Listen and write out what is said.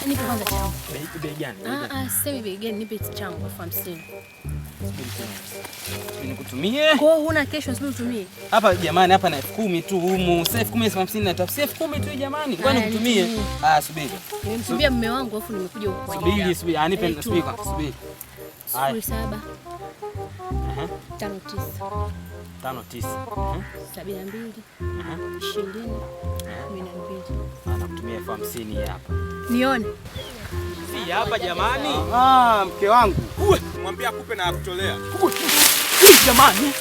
Nipe kwanza changu. Bei gani? Ah ah, sasa bei gani? Nipe changu 50,000. Subiri nikutumie. Kwa hiyo huna kesho, subiri utumie. Hapa jamani, hapa na 10,000 tu humu. Sasa 10,000 50 na tafsi 10,000 tu jamani. Ngoja Haya, nikutumie. nitumie. Ah, subiri. Nimemtumia mume wangu afu nimekuja huku kwa ajili Subiri, yako. subiri. Ah, nipe Eh, tu. subiri kwanza, subiri. 07 Aha. 59 59. 72 20 12. Ah, nakutumia 50,000 hapa. Nione. Si hapa jamani. Ah, mke wangu. Mwambie akupe na akutolea. Jamani.